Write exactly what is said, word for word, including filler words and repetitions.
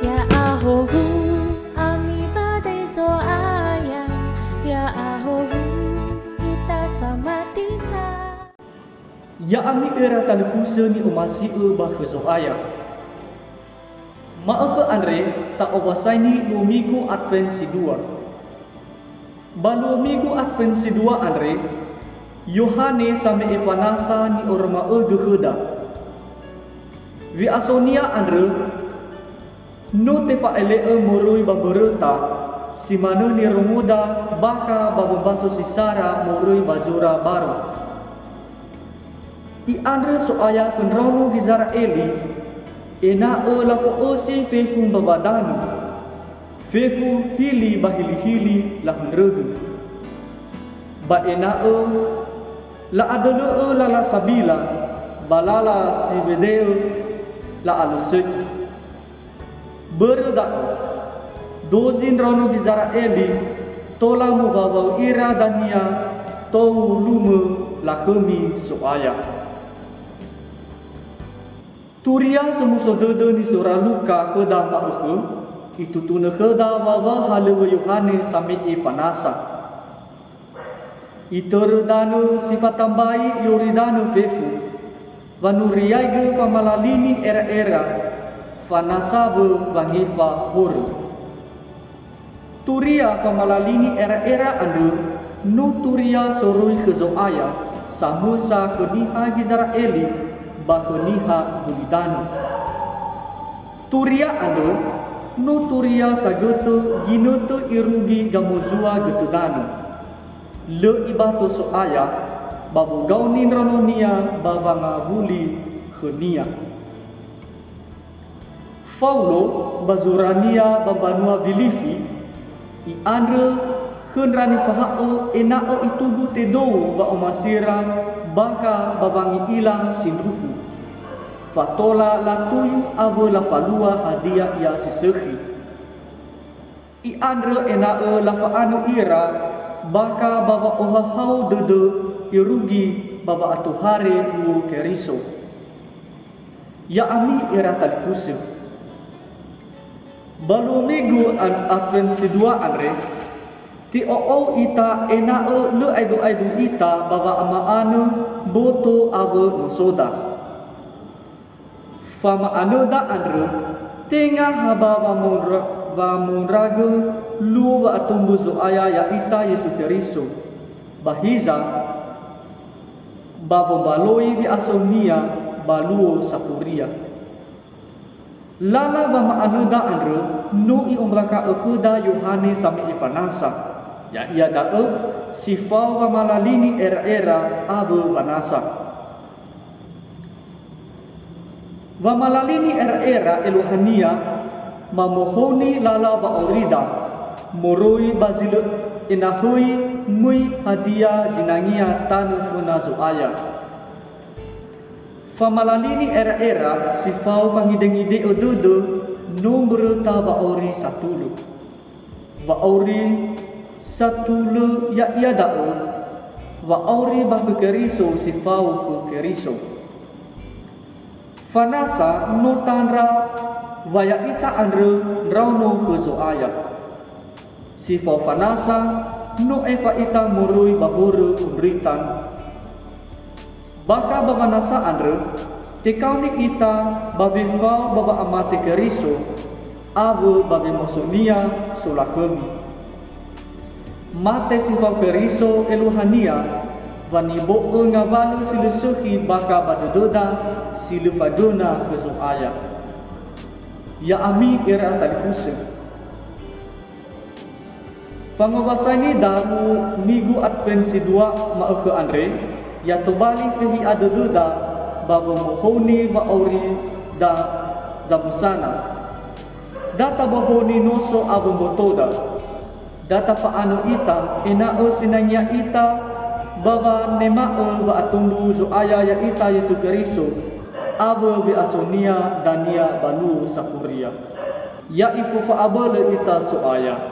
Ya'ahowu ami badai Zo'aya, ya'ahowu ita samatisa. Ya'ami ira talifusö ni'omasi'ö ba khö Zo'aya. Ma'ökhö andre ta'owasaini luo migu Advent si dua. Ba luo migu Advent si dua andre, Yohane same'e fanasa ni'oroma'ögö khöda. We'asonia andrö no tefa'ele'ö moroi ba mböröta, si manö nirongoda bakha ba wombaso si sara moroi ba zura baru. I'andrö So'aya khö ndraono Gizera'eli, ena'ö lafo'ösi fefu mbawa danö, fefu hili ba hilihili lahöndrögö. Ba ena'ö la'adölö'ö lala sabila, ba lala si bede'ö la'alösöi'ö. Börö da'ö, dozi ndraono Gizera'eli tola mowaŵaö ira dania tou lumö lakhömi So'aya. Turia somuso dödö nisura Luka khöda ma'ökhö, itutunö khöda waŵaö halöŵö Yohane same'e fanasa. Itörö danö si fatambai i'ori danö fefu, wanuriaigö famalalini era'era, fanasa wö wangefa horö. Turia famalalini era'era andrö no turia soroi khö Zo'aya samösa khö niha Gizera'eli ba khö niha gulidanö. Turia andrö no turia sagötö ginötö irugi gamozua götö danö. Lö ibato So'aya ba wogaoni ndraononia ba wangawuli khönia. Faulo ba zurania ba mbanua Wilifi, i'andrö khö ndra nifaha'ö ena'ö itugu tedou wa'omasira bakha ba wangi'ila sindruhu, fa tola latuyu awö lafalua hadia ia si sökhi. I'andrö ena'ö lafa'anö ira bakha ba wa'ohahau dödö irugi ba wa'atohare luo Keriso. Ya'ami ira talifusö. Ba luo migu an-, Advent si dua andre, ti'o'ou ita ena'ö lö aedu-aedu ita ba wa'ama'anö mboto awö nosoda. Fama'anöda andrö tenga ha ba wamondra-, wamondragö luo wa'atumbu Zo'aya ya'ita Yesu Keriso, ba hiza, ba wombaloi we'aso-Nia ba luo safuria. Lala wama'anöda andrö no i'ombakha'ö khöda Yohane Same'e Fanasa, ya'ia da'ö si fao wamalalini era'era awö wanasa. Wamalalini era'era eluahania mamohouni lala wa'aurida moroi ba zi lö enahöi möi hadia zinangea tanö föna Zo'aya. Famalalini era'era si fao fangidengide'ö dödö no mböröta wa'auri satulö. Wa'auri satulö ya'ia da'ö wa'auri ba khö Keriso si fao khö Keriso. Fanasa no tandra wa ya'ita andrö ndraono khö Zo'aya. Si fao fanasa no aefa ita moroi ba horö undröi tanö. Bakha ba wanasa andrö, tekaoni ita ba wefao ba wa'amate Keriso, awö ba wemoso-Nia solakhömi. Mate si fao Keriso eluahania wa nibo'ö ngawalö si lö sökhi bakha ba dödöda si lö fagöna khö Zo'aya. Ya'ami ira talifusö. Fangowasangida luo migu Advent si dua ma'ökhö andre, ya tobali fehi'a dödöda ba womohouni wa'aurida zamösana. Da tabohoni noso awö mbotoda. Da tafa'anö ita ena'ö sinangea ita ba wanema'ö wa'atumbu Zo'aya ya'ita Yesu Keriso awö we'aso-Nia dania ba luo safuria. Ya ifofa'abölö ita So'aya.